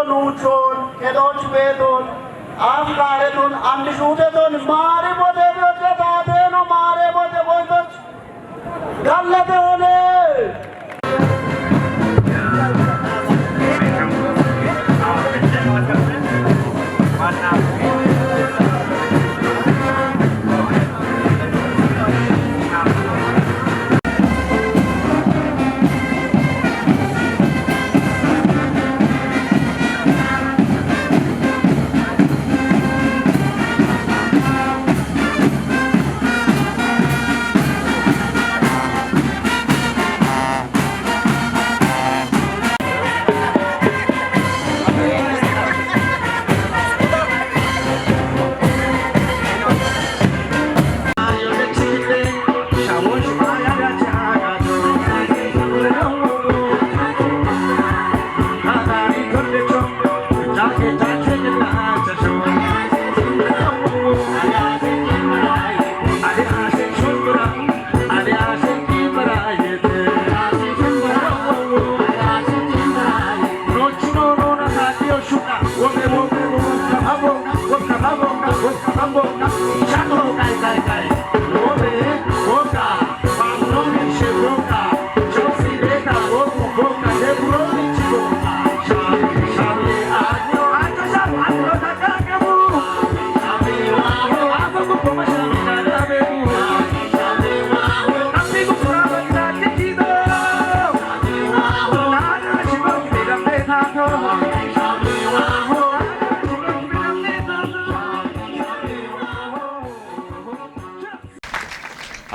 ኑቾን ቄጦች ቤቶን አፍቃሬቱን አንድ ሹቴቶን ማሪ ቦቴ ታቴ ነው ማሬ ቦቴ ቦይቶች ጋለተ ሆነ።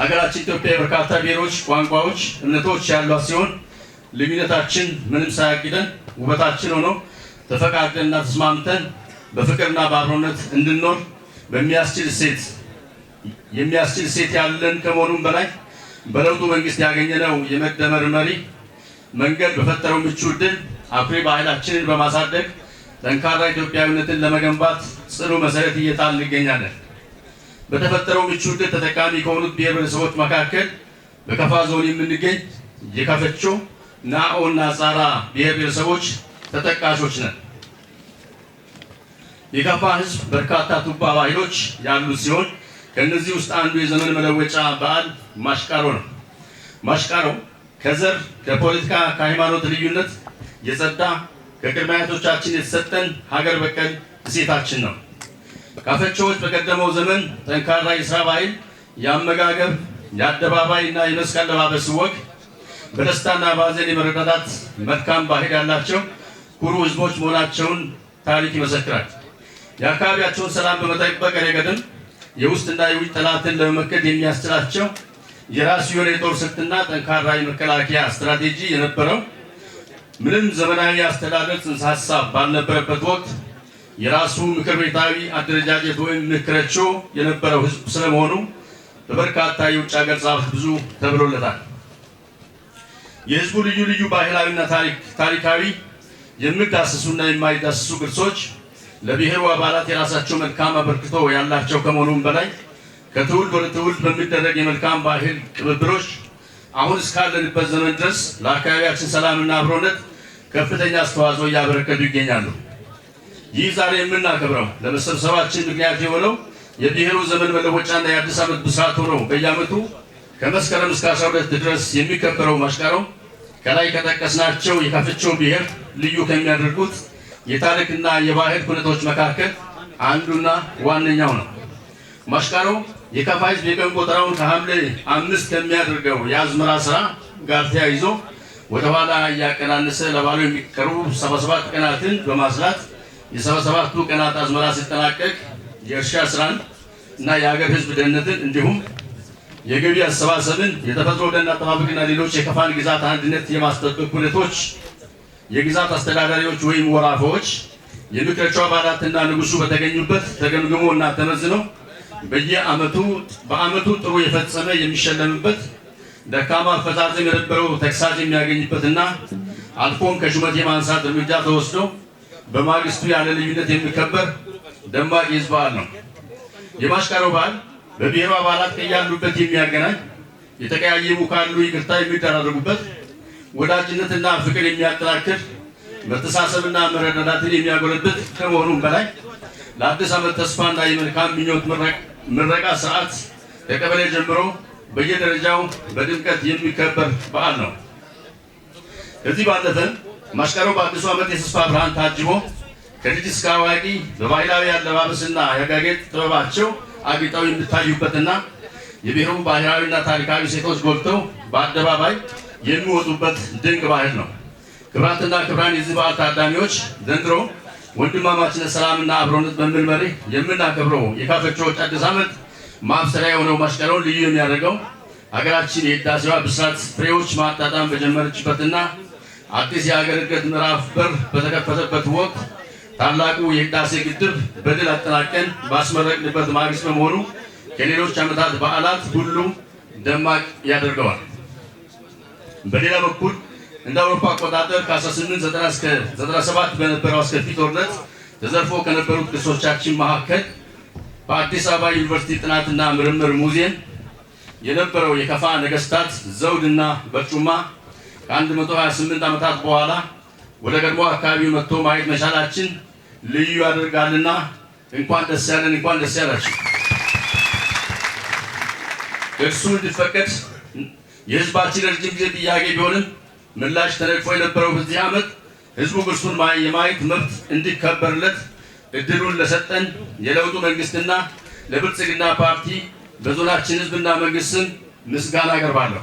ሀገራችን ኢትዮጵያ የበርካታ ብሔሮች፣ ቋንቋዎች፣ እምነቶች ያሏት ሲሆን ልዩነታችን ምንም ሳያግደን ውበታችን ሆኖ ተፈቃቅደንና ተስማምተን በፍቅርና በአብሮነት እንድንኖር የሚያስችል እሴት ያለን ከመሆኑም በላይ በለውጡ መንግስት ያገኘነው የመደመር መሪ መንገድ በፈጠረው ምቹ ዕድል አኩሪ ባህላችንን በማሳደግ ጠንካራ ኢትዮጵያዊነትን ለመገንባት ጽኑ መሰረት እየጣልን እንገኛለን። በተፈጠረው ምቹ ዕድል ተጠቃሚ ከሆኑት ብሔር ብሔረሰቦች መካከል በከፋ ዞን የምንገኝ የካፈቾ፣ ናኦ እና ጻራ ብሔር ብሔረሰቦች ተጠቃሾች ነን። የከፋ ሕዝብ በርካታ ቱባ ባህሎች ያሉት ሲሆን ከእነዚህ ውስጥ አንዱ የዘመን መለወጫ በዓል ማሽቃሮ ነው። ማሽቃሮ ከዘር፣ ከፖለቲካ፣ ከሃይማኖት ልዩነት የጸዳ ከቅድመ አያቶቻችን የተሰጠን ሀገር በቀል እሴታችን ነው። ካፈቾዎች በቀደመው ዘመን ጠንካራ የስራ ባህል፣ የአመጋገብ፣ የአደባባይ እና የመስክ አለባበስ ወግ፣ በደስታና በሐዘን የመረዳዳት መልካም ባህል ያላቸው ኩሩ ሕዝቦች መሆናቸውን ታሪክ ይመሰክራል። የአካባቢያቸውን ሰላም በመጠበቅ ረገድም የውስጥና የውጭ ጠላትን ለመመከት የሚያስችላቸው የራሱ የሆነ የጦር ስልትና ጠንካራ የመከላከያ ስትራቴጂ የነበረው፣ ምንም ዘመናዊ አስተዳደር ጽንሰ ሀሳብ ባልነበረበት ወቅት የራሱ ምክር ቤታዊ አደረጃጀት ወይም ምክረቾ የነበረው ህዝብ ስለመሆኑ በበርካታ የውጭ ሀገር ጸሐፍት ብዙ ተብሎለታል። የህዝቡ ልዩ ልዩ ባህላዊና ታሪካዊ የሚዳሰሱና የማይዳሰሱ ቅርሶች ለብሔሩ አባላት የራሳቸው መልካም አበርክቶ ያላቸው ከመሆኑም በላይ ከትውልድ ወደ ትውልድ በሚደረግ የመልካም ባህል ቅብብሎች አሁን እስካለንበት ዘመን ድረስ ለአካባቢያችን ሰላምና አብሮነት ከፍተኛ አስተዋጽኦ እያበረከቱ ይገኛሉ። ይህ ዛሬ የምናከብረው ለመሰብሰባችን ምክንያት የሆነው የብሔሩ ዘመን መለወጫና የአዲስ ዓመት ብስራት ሆኖ በየዓመቱ ከመስከረም እስከ 12 ድረስ የሚከበረው ማሽቃሮ ከላይ ከጠቀስናቸው የካፍቾ ብሔር ልዩ ከሚያደርጉት የታሪክና የባህል ኩነቶች መካከል አንዱና ዋነኛው ነው። ማሽቃሮ የካፋ ሕዝብ የቀን ቆጠራውን ከሐምሌ 5 ከሚያደርገው የአዝመራ ስራ ጋር ተያይዞ ወደኋላ እያቀናነሰ ለበዓሉ የሚቀሩ 77 ቀናትን በማስላት የ77ቱ ቀናት አዝመራ ሲጠናቀቅ የእርሻ ስራን እና የሀገር ሕዝብ ደህንነትን እንዲሁም የገቢ አሰባሰብን፣ የተፈጥሮ ደን አጠባበቅና ሌሎች የከፋን ግዛት አንድነት የማስጠበቅ ሁነቶች የግዛት አስተዳዳሪዎች ወይም ወራፎች፣ የምክረቸው አባላትና ንጉሱ በተገኙበት ተገምግሞ እና ተመዝኖ በየዓመቱ በዓመቱ ጥሩ የፈጸመ የሚሸለምበት፣ ደካማ አፈጻጸም የነበረው ተግሳጽ የሚያገኝበትና አልፎም ከሹመት የማንሳት እርምጃ ተወስዶ በማግስቱ ያለ ልዩነት የሚከበር ደማቅ የሕዝብ በዓል ነው። የማሽቃሮ በዓል በብሔሩ አባላት ከያሉበት የሚያገናኝ፣ የተቀያየሙ ካሉ ይቅርታ የሚደራረጉበት፣ ወዳጅነትና ፍቅር የሚያጠናክር፣ መተሳሰብና መረዳዳትን የሚያጎለብት ከመሆኑም በላይ ለአዲስ ዓመት ተስፋና የመልካም ምኞት ምረቃ ስርዓት ከቀበሌ ጀምሮ በየደረጃው በድምቀት የሚከበር በዓል ነው። ከዚህ ባለፈ ማሽቃሮ በአዲሱ ዓመት የተስፋ ብርሃን ታጅቦ ከልጅ እስከ አዋቂ በባህላዊ አለባበስና የአጋጌጥ ጥበባቸው አጊጠው የሚታዩበትና የብሔሩ ባህላዊና ታሪካዊ ሴቶች ጎልተው በአደባባይ የሚወጡበት ድንቅ ባህል ነው። ክቡራትና ክቡራን የዚህ በዓል ታዳሚዎች፣ ዘንድሮ ወንድማማችነት፣ ሰላምና አብሮነት በሚል መሪ የምናከብረው የካፈቾዎች አዲስ ዓመት ማብሰሪያ የሆነው ማሽቃሮን ልዩ የሚያደርገው ሀገራችን የህዳሴዋ ብስራት ፍሬዎች ማጣጣም በጀመረችበትና አዲስ የሀገር እድገት ምዕራፍ በር በተከፈተበት ወቅት ታላቁ የህዳሴ ግድብ በድል አጠናቀን ባስመረቅንበት ማግስት በመሆኑ ከሌሎች ዓመታት በዓላት ሁሉ ደማቅ ያደርገዋል። በሌላ በኩል እንደ አውሮፓ አቆጣጠር ከ1890 እስከ 97 በነበረው አስከፊ ጦርነት ተዘርፎ ከነበሩት ቅርሶቻችን መካከል በአዲስ አበባ ዩኒቨርሲቲ ጥናትና ምርምር ሙዚየም የነበረው የከፋ ነገስታት ዘውድና በርጩማ ከ128 ዓመታት በኋላ ወደ ቀድሞ አካባቢው መጥቶ ማየት መቻላችን ልዩ ያደርጋልና እንኳን ደስ ያለን፣ እንኳን ደስ ያላችሁ። እርሱ እንዲፈቀድ የህዝባችን ረጅም ጊዜ ጥያቄ ቢሆንም ምላሽ ተነግፎ የነበረው በዚህ ዓመት ህዝቡ ቅርሱን የማየት መብት እንዲከበርለት እድሉን ለሰጠን የለውጡ መንግስትና ለብልጽግና ፓርቲ በዞናችን ህዝብና መንግስት ስም ምስጋና አቀርባለሁ።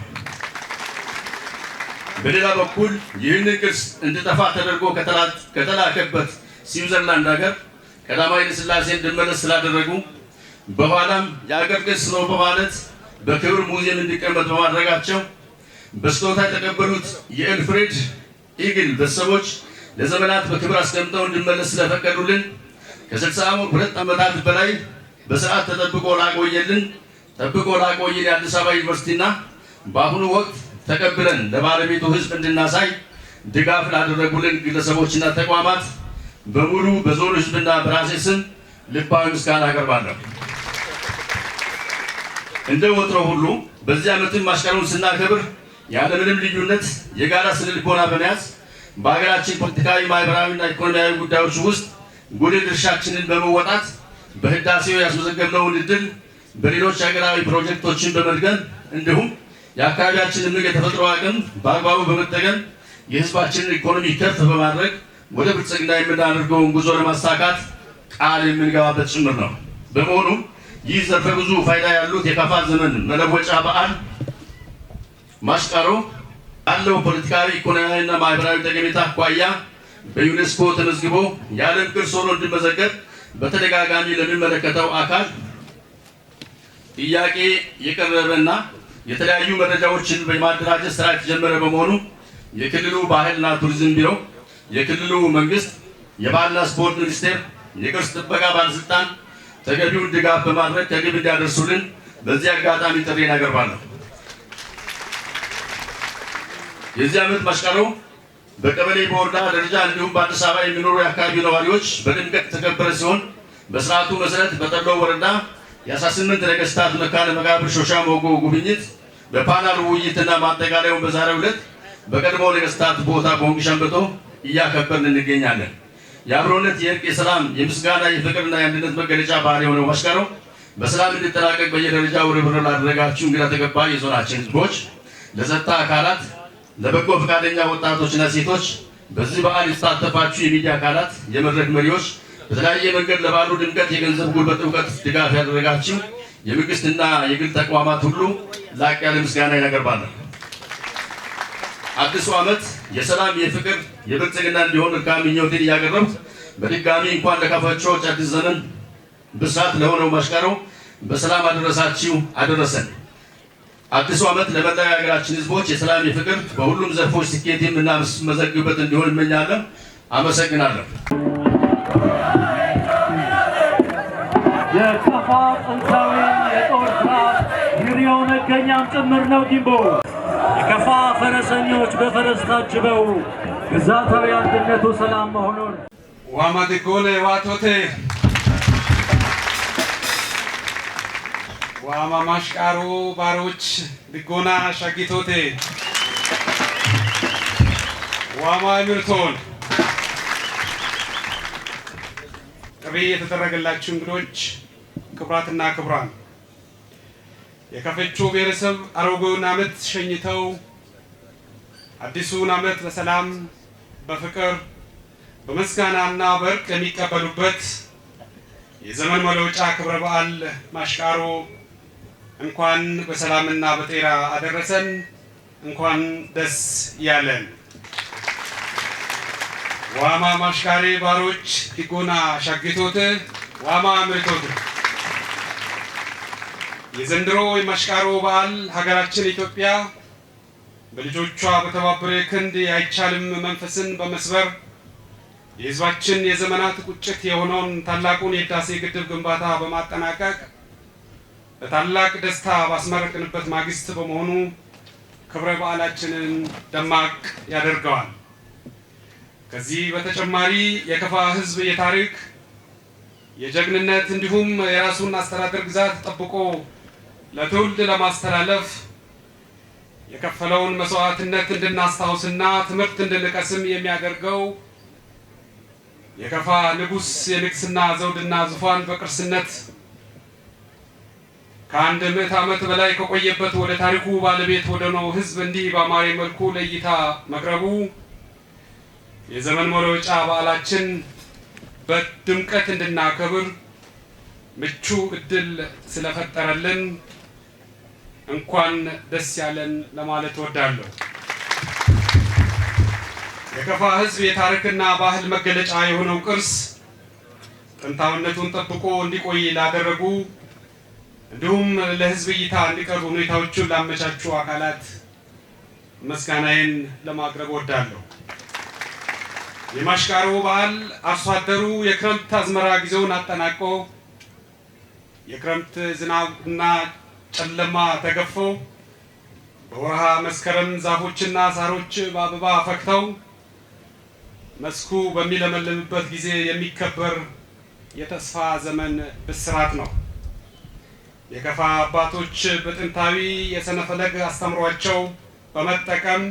በሌላ በኩል ይህንን ቅርስ እንዲጠፋ ተደርጎ ከተላከበት ስዊዘርላንድ ሀገር ቀዳማዊ ኃይለ ሥላሴ እንዲመለስ ስላደረጉ፣ በኋላም የሀገር ቅርስ ነው በማለት በክብር ሙዚየም እንዲቀመጥ በማድረጋቸው፣ በስጦታ የተቀበሉት የኤልፍሬድ ኢግል ቤተሰቦች ለዘመናት በክብር አስቀምጠው እንዲመለስ ስለፈቀዱልን፣ ከ62 ዓመታት በላይ በስርዓት ጠብቆ ላቆየን የአዲስ አበባ ዩኒቨርሲቲና በአሁኑ ወቅት ተቀብለን ለባለቤቱ ህዝብ እንድናሳይ ድጋፍ ላደረጉልን ግለሰቦችና ተቋማት በሙሉ በዞኑ ህዝብና በራሴ ስም ልባዊ ምስጋና አቀርባለሁ። እንደ ወትሮ ሁሉ በዚህ ዓመትም ማሽቃሮን ስናከብር ያለምንም ልዩነት የጋራ ስነ ልቦና በመያዝ በሀገራችን ፖለቲካዊ፣ ማህበራዊና ኢኮኖሚያዊ ጉዳዮች ውስጥ ጉልህ ድርሻችንን በመወጣት በህዳሴው ያስመዘገብነውን እድል በሌሎች ሀገራዊ ፕሮጀክቶችን በመድገም እንዲሁም የአካባቢያችንን እምቅ የተፈጥሮ አቅም በአግባቡ በመጠቀም የህዝባችንን ኢኮኖሚ ከፍ በማድረግ ወደ ብልጽግና የምናደርገውን ጉዞ ለማሳካት ቃል የምንገባበት ጭምር ነው። በመሆኑም ይህ ዘርፈ ብዙ ፋይዳ ያሉት የካፋ ዘመን መለወጫ በዓል ማሽቃሮ ካለው ፖለቲካዊ፣ ኢኮኖሚያዊና ማህበራዊ ጠቀሜታ አኳያ በዩኔስኮ ተመዝግቦ የዓለም ቅርስ ሆኖ እንዲመዘገብ በተደጋጋሚ ለሚመለከተው አካል ጥያቄ የቀረበና የተለያዩ መረጃዎችን በማደራጀት ስራ የተጀመረ በመሆኑ የክልሉ ባህልና ቱሪዝም ቢሮ፣ የክልሉ መንግስት፣ የባህልና ስፖርት ሚኒስቴር፣ የቅርስ ጥበቃ ባለስልጣን ተገቢውን ድጋፍ በማድረግ ከግብ እንዲያደርሱልን በዚህ አጋጣሚ ጥሪዬን አቀርባለሁ። የዚህ ዓመት ማሽቃሮ በቀበሌ፣ በወረዳ ደረጃ እንዲሁም በአዲስ አበባ የሚኖሩ የአካባቢው ነዋሪዎች በድምቀት የተከበረ ሲሆን በስርዓቱ መሰረት በጠሎ ወረዳ የ18 ነገስታት መካነ መቃብር ሾሻ ሞጎ ጉብኝት፣ በፓናል ውይይትና ማጠቃለያውን በዛሬው ዕለት በቀድሞ ነገስታት ቦታ በሆንግ ሸንበቶ እያከበርን እንገኛለን። የአብሮነት፣ የእርቅ፣ የሰላም፣ የምስጋና፣ የፍቅርና የአንድነት መገለጫ ባህል የሆነው ማሽቃሮ በሰላም እንዲጠናቀቅ በየደረጃው ርብርብ ላደረጋችሁ እንግዳ ተቀባይ የዞናችን ህዝቦች፣ ለጸጥታ አካላት፣ ለበጎ ፈቃደኛ ወጣቶችና ሴቶች፣ በዚህ በዓል የተሳተፋችሁ የሚዲያ አካላት፣ የመድረክ መሪዎች፣ በተለያየ መንገድ ለበዓሉ ድምቀት የገንዘብ፣ ጉልበት፣ እውቀት ድጋፍ ያደረጋችሁ የመንግስትና የግል ተቋማት ሁሉ ላቅ ያለ ምስጋና ያቀርባለሁ። አዲሱ ዓመት የሰላም፣ የፍቅር፣ የብልጽግና እንዲሆን መልካም ምኞቴን እያቀረብኩ በድጋሚ እንኳን ለካፋቾች አዲስ ዘመን ብስራት ለሆነው ማሽቃሮ በሰላም አደረሳችሁ አደረሰን። አዲሱ ዓመት ለመላው የሀገራችን ህዝቦች የሰላም፣ የፍቅር፣ በሁሉም ዘርፎች ስኬት የምናስመዘግብበት እንዲሆን እመኛለሁ። አመሰግናለሁ። የካፋ ጥንታዊ የጦር ስርዓት ዩሪዮ መገኛም ጭምር ነው። ጊምቦ የከፋ ፈረሰኞች በፈረስ ታጅበው ግዛታዊ አንድነቱ ሰላም መሆኑን ዋማ ድጎሌ ዋቶቴ ዋማ ማሽቃሮ ባሮች ድጎና ሻጊቶቴ ዋማ ምርቶን። ጥሪ የተደረገላችሁ እንግዶች፣ ክቡራትና ክቡራን፣ የከፈቾ ብሔረሰብ አሮጌውን ዓመት ሸኝተው አዲሱን ዓመት በሰላም፣ በፍቅር፣ በምስጋናና በእርቅ የሚቀበሉበት የዘመን መለወጫ ክብረ በዓል ማሽቃሮ እንኳን በሰላምና በጤና አደረሰን፣ እንኳን ደስ ያለን። ዋማ ማሽቃሬ ባሮች ዲጎና ሻግቶት ዋማ ምርቶት። የዘንድሮ የማሽቃሮ በዓል ሀገራችን ኢትዮጵያ በልጆቿ በተባበረ ክንድ አይቻልም መንፈስን በመስበር የሕዝባችን የዘመናት ቁጭት የሆነውን ታላቁን የህዳሴ ግድብ ግንባታ በማጠናቀቅ በታላቅ ደስታ ባስመረቅንበት ማግስት በመሆኑ ክብረ በዓላችንን ደማቅ ያደርገዋል። ከዚህ በተጨማሪ የከፋ ሕዝብ የታሪክ፣ የጀግንነት እንዲሁም የራሱን አስተዳደር ግዛት ጠብቆ ለትውልድ ለማስተላለፍ የከፈለውን መስዋዕትነት እንድናስታውስና ትምህርት እንድንቀስም የሚያደርገው የከፋ ንጉሥ የንግስና ዘውድና ዙፋን በቅርስነት ከ100 ዓመት በላይ ከቆየበት ወደ ታሪኩ ባለቤት ወደሆነው ሕዝብ እንዲህ በአማረ መልኩ ለእይታ መቅረቡ የዘመን መለወጫ በዓላችን በድምቀት እንድናከብር ምቹ እድል ስለፈጠረልን እንኳን ደስ ያለን ለማለት እወዳለሁ። የከፋ ሕዝብ የታሪክና ባህል መገለጫ የሆነው ቅርስ ጥንታዊነቱን ጠብቆ እንዲቆይ ላደረጉ እንዲሁም ለሕዝብ እይታ እንዲቀርቡ ሁኔታዎቹን ላመቻቹ አካላት ምስጋናዬን ለማቅረብ እወዳለሁ። የማሽቃሮ በዓል አርሶ አደሩ የክረምት አዝመራ ጊዜውን አጠናቆ፣ የክረምት ዝናብና ጨለማ ተገፎ፣ በወርሃ መስከረም ዛፎችና ሳሮች በአበባ ፈክተው መስኩ በሚለመልምበት ጊዜ የሚከበር የተስፋ ዘመን ብስራት ነው። የከፋ አባቶች በጥንታዊ የሰነፈለግ አስተምሯቸው በመጠቀም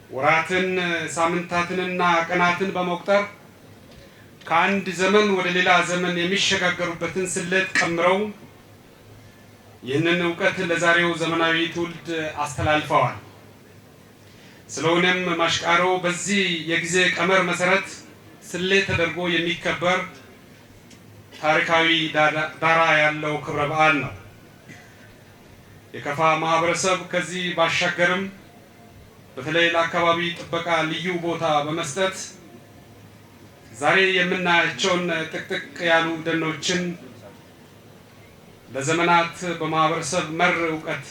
ወራትን፣ ሳምንታትንና ቀናትን በመቁጠር ከአንድ ዘመን ወደ ሌላ ዘመን የሚሸጋገሩበትን ስሌት ቀምረው ይህንን እውቀት ለዛሬው ዘመናዊ ትውልድ አስተላልፈዋል። ስለሆነም ማሽቃሮ በዚህ የጊዜ ቀመር መሰረት ስሌት ተደርጎ የሚከበር ታሪካዊ ዳራ ያለው ክብረ በዓል ነው። የከፋ ማህበረሰብ ከዚህ ባሻገርም በተለይ ለአካባቢ ጥበቃ ልዩ ቦታ በመስጠት ዛሬ የምናያቸውን ጥቅጥቅ ያሉ ደኖችን ለዘመናት በማህበረሰብ መር እውቀት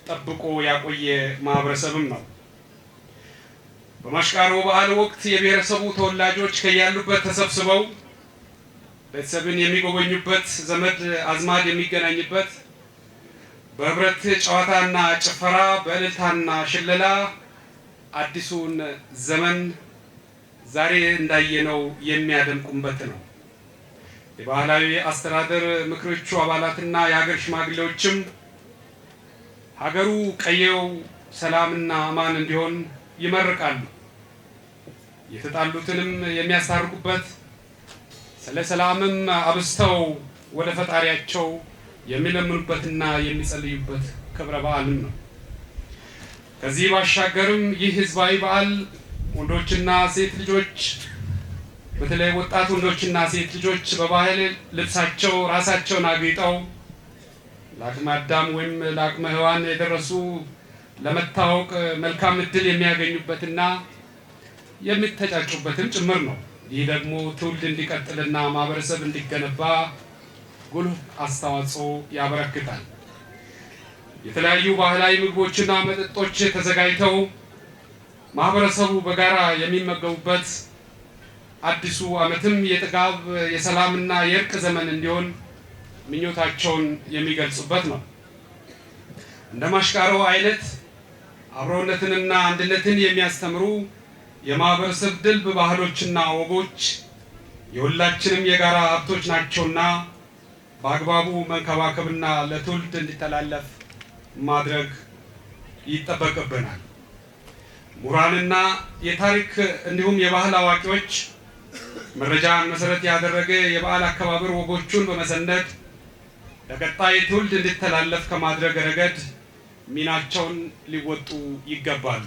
ጠብቆ ያቆየ ማህበረሰብም ነው። በማሽቃሮ በዓል ወቅት የብሔረሰቡ ተወላጆች ከያሉበት ተሰብስበው ቤተሰብን የሚጎበኙበት፣ ዘመድ አዝማድ የሚገናኝበት፣ በህብረት ጨዋታና ጭፈራ፣ በእልልታና ሽለላ አዲሱን ዘመን ዛሬ እንዳየነው የሚያደምቁበት ነው። የባህላዊ አስተዳደር ምክሮቹ አባላትና የሀገር ሽማግሌዎችም ሀገሩ ቀየው ሰላምና አማን እንዲሆን ይመርቃሉ። የተጣሉትንም የሚያስታርቁበት፣ ስለ ሰላምም አብዝተው ወደ ፈጣሪያቸው የሚለምኑበትና የሚጸልዩበት ክብረ በዓልም ነው። ከዚህ ባሻገርም ይህ ህዝባዊ በዓል ወንዶችና ሴት ልጆች፣ በተለይ ወጣት ወንዶችና ሴት ልጆች በባህል ልብሳቸው ራሳቸውን አጊጠው ለአቅመ አዳም ወይም ለአቅመ ሔዋን የደረሱ ለመታወቅ መልካም እድል የሚያገኙበትና የሚተጫጩበትም ጭምር ነው። ይህ ደግሞ ትውልድ እንዲቀጥልና ማህበረሰብ እንዲገነባ ጉልህ አስተዋጽኦ ያበረክታል። የተለያዩ ባህላዊ ምግቦችና መጠጦች ተዘጋጅተው ማህበረሰቡ በጋራ የሚመገቡበት፣ አዲሱ ዓመትም የጥጋብ፣ የሰላምና የእርቅ ዘመን እንዲሆን ምኞታቸውን የሚገልጹበት ነው። እንደ ማሽቃሮ አይነት አብሮነትንና አንድነትን የሚያስተምሩ የማህበረሰብ ድልብ ባህሎችና ወጎች የሁላችንም የጋራ ሀብቶች ናቸውና በአግባቡ መንከባከብና ለትውልድ እንዲተላለፍ ማድረግ ይጠበቅብናል። ምሁራንና የታሪክ እንዲሁም የባህል አዋቂዎች መረጃን መሰረት ያደረገ የበዓል አከባበር ወጎቹን በመሰነድ ለቀጣይ ትውልድ እንዲተላለፍ ከማድረግ ረገድ ሚናቸውን ሊወጡ ይገባሉ።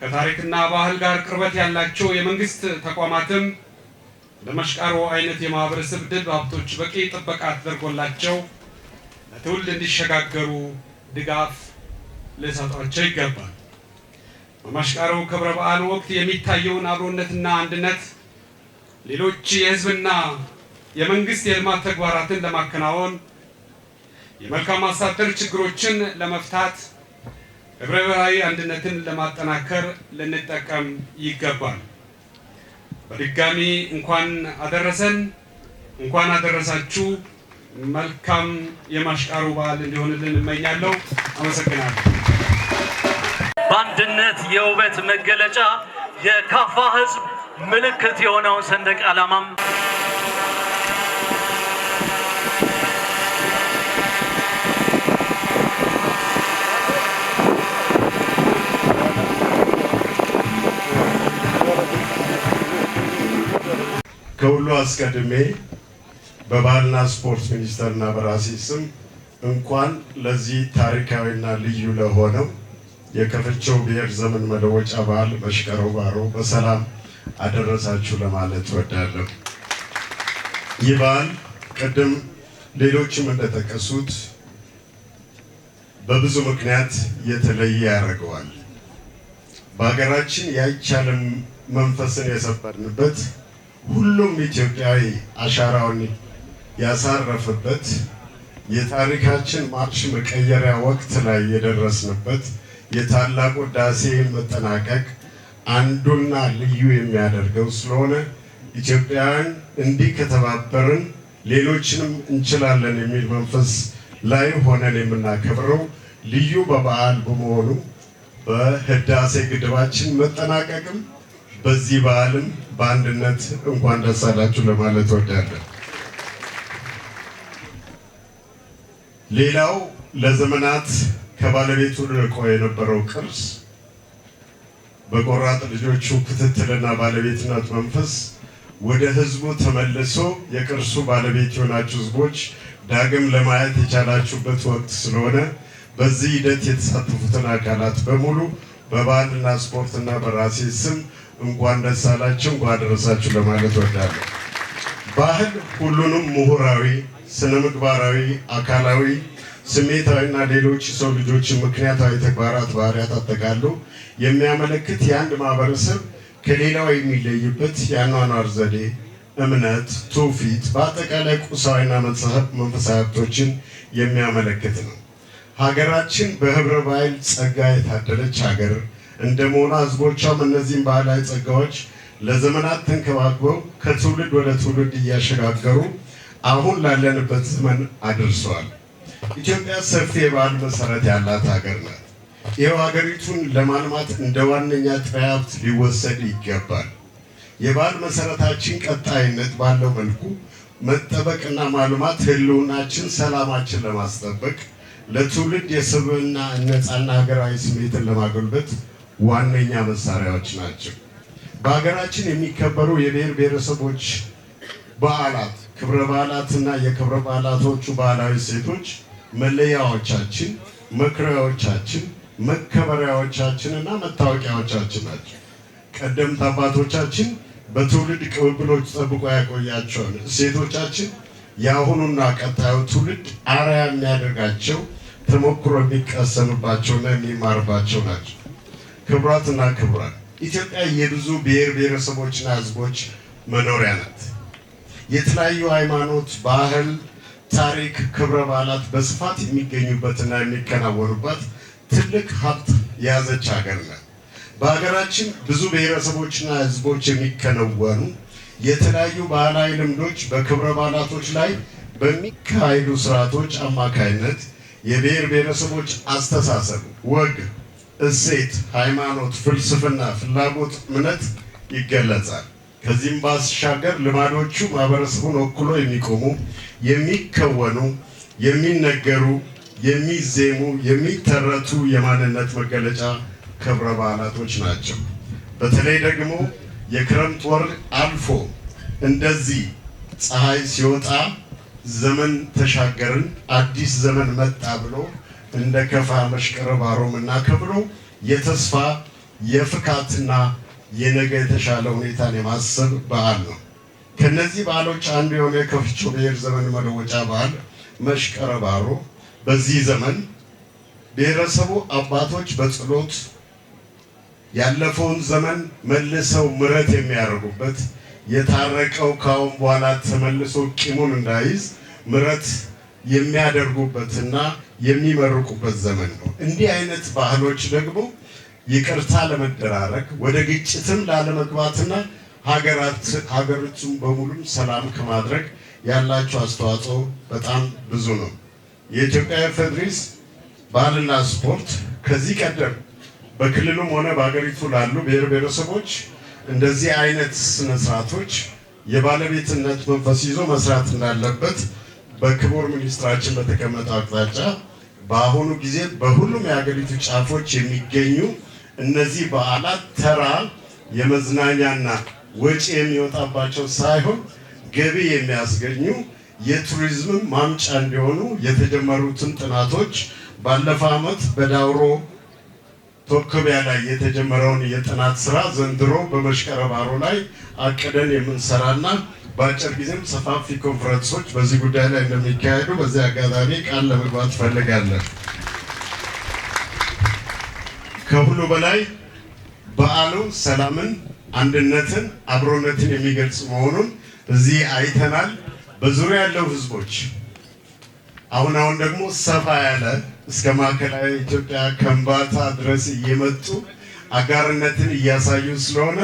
ከታሪክና ባህል ጋር ቅርበት ያላቸው የመንግስት ተቋማትም ለመሽቃሮ አይነት የማህበረሰብ ድል ሀብቶች በቂ ጥበቃ ተደርጎላቸው ለትውልድ እንዲሸጋገሩ ድጋፍ ሊሰጧቸው ይገባል። በመሽቃሮ ክብረ በዓል ወቅት የሚታየውን አብሮነትና አንድነት ሌሎች የህዝብና የመንግስት የልማት ተግባራትን ለማከናወን የመልካም አስተዳደር ችግሮችን ለመፍታት ህብረ ብሔራዊ አንድነትን ለማጠናከር ልንጠቀም ይገባል። በድጋሚ እንኳን አደረሰን፣ እንኳን አደረሳችሁ። መልካም የማሽቃሮ በዓል እንዲሆንልን እመኛለሁ። አመሰግናለሁ። በአንድነት የውበት መገለጫ የካፋ ህዝብ ምልክት የሆነውን ሰንደቅ ዓላማም ከሁሉ አስቀድሜ በባህልና ስፖርት ሚኒስቴርና በራሴ ስም እንኳን ለዚህ ታሪካዊና ልዩ ለሆነው የከፈቸው ብሔር ዘመን መለወጫ በዓል መሽቀሮ ባሮ በሰላም አደረሳችሁ ለማለት እወዳለሁ። ይህ በዓል ቅድም ሌሎችም እንደጠቀሱት በብዙ ምክንያት የተለየ ያደርገዋል። በሀገራችን የአይቻልም መንፈስን የሰበርንበት፣ ሁሉም ኢትዮጵያዊ አሻራውን ያሳረፈበት፣ የታሪካችን ማርሽ መቀየሪያ ወቅት ላይ የደረስንበት የታላቁ ህዳሴ መጠናቀቅ አንዱና ልዩ የሚያደርገው ስለሆነ ኢትዮጵያውያን እንዲህ ከተባበርን ሌሎችንም እንችላለን የሚል መንፈስ ላይ ሆነን የምናከብረው ልዩ በበዓል በመሆኑ በህዳሴ ግድባችን መጠናቀቅም በዚህ በዓልም በአንድነት እንኳን ደስ አላችሁ ለማለት እወዳለሁ። ሌላው ለዘመናት ከባለቤቱ ርቆ የነበረው ቅርስ በቆራጥ ልጆቹ ክትትልና ባለቤትነት መንፈስ ወደ ህዝቡ ተመልሶ የቅርሱ ባለቤት የሆናችሁ ህዝቦች ዳግም ለማየት የቻላችሁበት ወቅት ስለሆነ በዚህ ሂደት የተሳተፉትን አካላት በሙሉ በባህልና ስፖርትና በራሴ ስም እንኳን ደስ አላችሁ፣ እንኳን አደረሳችሁ ለማለት እወዳለሁ። ባህል ሁሉንም ምሁራዊ፣ ስነ ምግባራዊ፣ አካላዊ፣ ስሜታዊና ሌሎች የሰው ልጆችን ምክንያታዊ ተግባራት ባህሪያት አጠቃሎ የሚያመለክት የአንድ ማህበረሰብ ከሌላው የሚለይበት የአኗኗር ዘዴ፣ እምነት፣ ትውፊት፣ በአጠቃላይ ቁሳዊና መንፈሳዊ ሀብቶችን የሚያመለክት ነው። ሀገራችን በህብረ ባህል ጸጋ የታደለች ሀገር እንደመሆኗ ህዝቦቿም እነዚህን ባህላዊ ጸጋዎች ለዘመናት ተንከባክበው ከትውልድ ወደ ትውልድ እያሸጋገሩ አሁን ላለንበት ዘመን አድርሰዋል። ኢትዮጵያ ሰፊ የባህል መሰረት ያላት ሀገር ናት። ይኸው ሀገሪቱን ለማልማት እንደ ዋነኛ ጥሬ ሀብት ሊወሰድ ይገባል። የባህል መሰረታችን ቀጣይነት ባለው መልኩ መጠበቅና ማልማት ህልውናችን፣ ሰላማችን ለማስጠበቅ ለትውልድ የስብዕና ነፃና ሀገራዊ ስሜትን ለማጎልበት ዋነኛ መሳሪያዎች ናቸው። በሀገራችን የሚከበሩ የብሔር ብሔረሰቦች በዓላት፣ ክብረ በዓላትና የክብረ በዓላቶቹ ባህላዊ እሴቶች መለያዎቻችን፣ መኩሪያዎቻችን፣ መከበሪያዎቻችንና መታወቂያዎቻችን ናቸው። ቀደምት አባቶቻችን በትውልድ ቅብብሎች ጠብቆ ያቆያቸውን እሴቶቻችን የአሁኑና ቀጣዩ ትውልድ አርአያ የሚያደርጋቸው፣ ተሞክሮ የሚቀሰምባቸውና የሚማርባቸው ናቸው። ክቡራትና ክቡራን፣ ኢትዮጵያ የብዙ ብሔር ብሔረሰቦችና ሕዝቦች መኖሪያ ናት። የተለያዩ ሃይማኖት፣ ባህል፣ ታሪክ፣ ክብረ በዓላት በስፋት የሚገኙበትና የሚከናወኑባት ትልቅ ሀብት የያዘች ሀገር ናት። በሀገራችን ብዙ ብሔረሰቦችና ሕዝቦች የሚከናወኑ የተለያዩ ባህላዊ ልምዶች በክብረ በዓላቶች ላይ በሚካሄዱ ስርዓቶች አማካይነት የብሔር ብሔረሰቦች አስተሳሰብ፣ ወግ፣ እሴት፣ ሃይማኖት፣ ፍልስፍና፣ ፍላጎት፣ እምነት ይገለጻል። ከዚህም ባሻገር ልማዶቹ ማህበረሰቡን ወክሎ የሚቆሙ፣ የሚከወኑ፣ የሚነገሩ፣ የሚዜሙ፣ የሚተረቱ የማንነት መገለጫ ክብረ በዓላቶች ናቸው። በተለይ ደግሞ የክረምት ወር አልፎ እንደዚህ ፀሐይ ሲወጣ ዘመን ተሻገርን አዲስ ዘመን መጣ ብሎ እንደ ከፋ መሽቀረ ባሮ ምናከብረው የተስፋ የፍካትና የነገ የተሻለ ሁኔታን የማሰብ በዓል ነው። ከነዚህ በዓሎች አንዱ የሆነ የከፍቾ ብሔር ዘመን መለወጫ በዓል መሽቀረ ባሮ በዚህ ዘመን ብሔረሰቡ አባቶች በጸሎት ያለፈውን ዘመን መልሰው ምሕረት የሚያደርጉበት፣ የታረቀው ካሁን በኋላ ተመልሶ ቂሙን እንዳይዝ ምሕረት የሚያደርጉበትና የሚመርቁበት ዘመን ነው። እንዲህ አይነት ባህሎች ደግሞ ይቅርታ ለመደራረግ፣ ወደ ግጭትም ላለመግባትና ሀገሪቱን በሙሉም ሰላም ከማድረግ ያላቸው አስተዋጽኦ በጣም ብዙ ነው። የኢትዮጵያ ፌዴሬስ ባህልና ስፖርት ከዚህ ቀደም በክልሉም ሆነ በሀገሪቱ ላሉ ብሔር ብሔረሰቦች እንደዚህ አይነት ስነ ስርዓቶች የባለቤትነት መንፈስ ይዞ መስራት እንዳለበት በክቡር ሚኒስትራችን በተቀመጠው አቅጣጫ በአሁኑ ጊዜ በሁሉም የሀገሪቱ ጫፎች የሚገኙ እነዚህ በዓላት ተራ የመዝናኛና ወጪ የሚወጣባቸው ሳይሆን ገቢ የሚያስገኙ የቱሪዝም ማምጫ እንዲሆኑ የተጀመሩትን ጥናቶች፣ ባለፈው ዓመት በዳውሮ ቶክቢያ ላይ የተጀመረውን የጥናት ስራ ዘንድሮ በመሽቀረ ባሮ ላይ አቅደን የምንሰራና በአጭር ጊዜም ሰፋፊ ኮንፈረንሶች በዚህ ጉዳይ ላይ እንደሚካሄዱ በዚህ አጋጣሚ ቃል ለመግባት እፈልጋለሁ። ከሁሉ በላይ በዓሉ ሰላምን፣ አንድነትን፣ አብሮነትን የሚገልጽ መሆኑን እዚህ አይተናል። በዙሪያ ያለው ህዝቦች አሁን አሁን ደግሞ ሰፋ ያለ እስከ ማዕከላዊ ኢትዮጵያ ከምባታ ድረስ እየመጡ አጋርነትን እያሳዩ ስለሆነ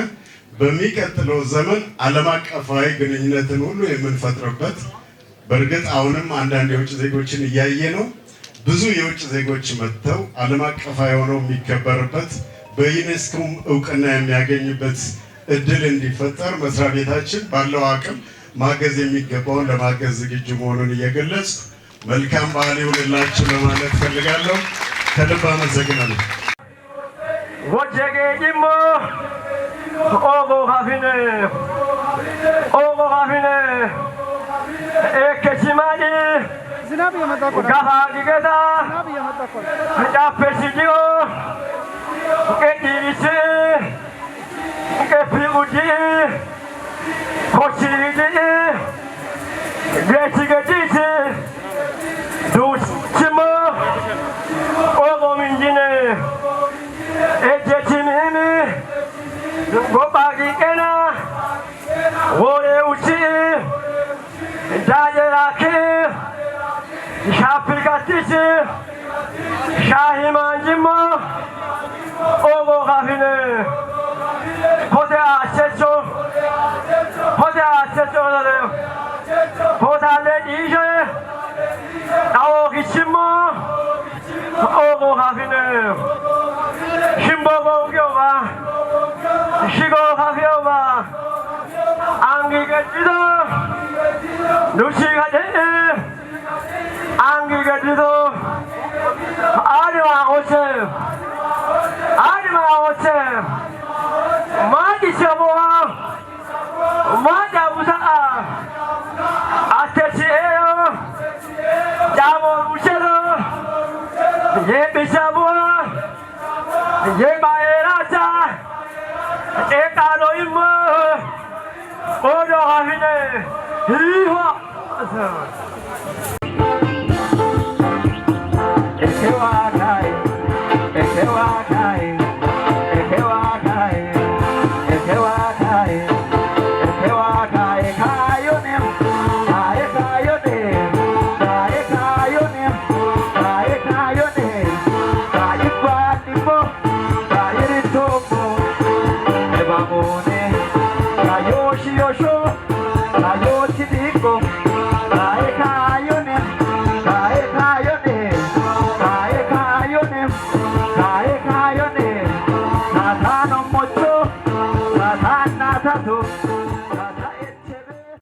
በሚቀጥለው ዘመን ዓለም አቀፋዊ ግንኙነትን ሁሉ የምንፈጥርበት፣ በእርግጥ አሁንም አንዳንድ የውጭ ዜጎችን እያየ ነው። ብዙ የውጭ ዜጎች መጥተው ዓለም አቀፋዊ ሆነው የሚከበርበት፣ በዩኔስኮም እውቅና የሚያገኝበት እድል እንዲፈጠር መስሪያ ቤታችን ባለው አቅም ማገዝ የሚገባውን ለማገዝ ዝግጁ መሆኑን እየገለጽኩ መልካም በዓል ይሁንላችሁ ለማለት ፈልጋለሁ። ከልብ አመሰግናለሁ። Tatu.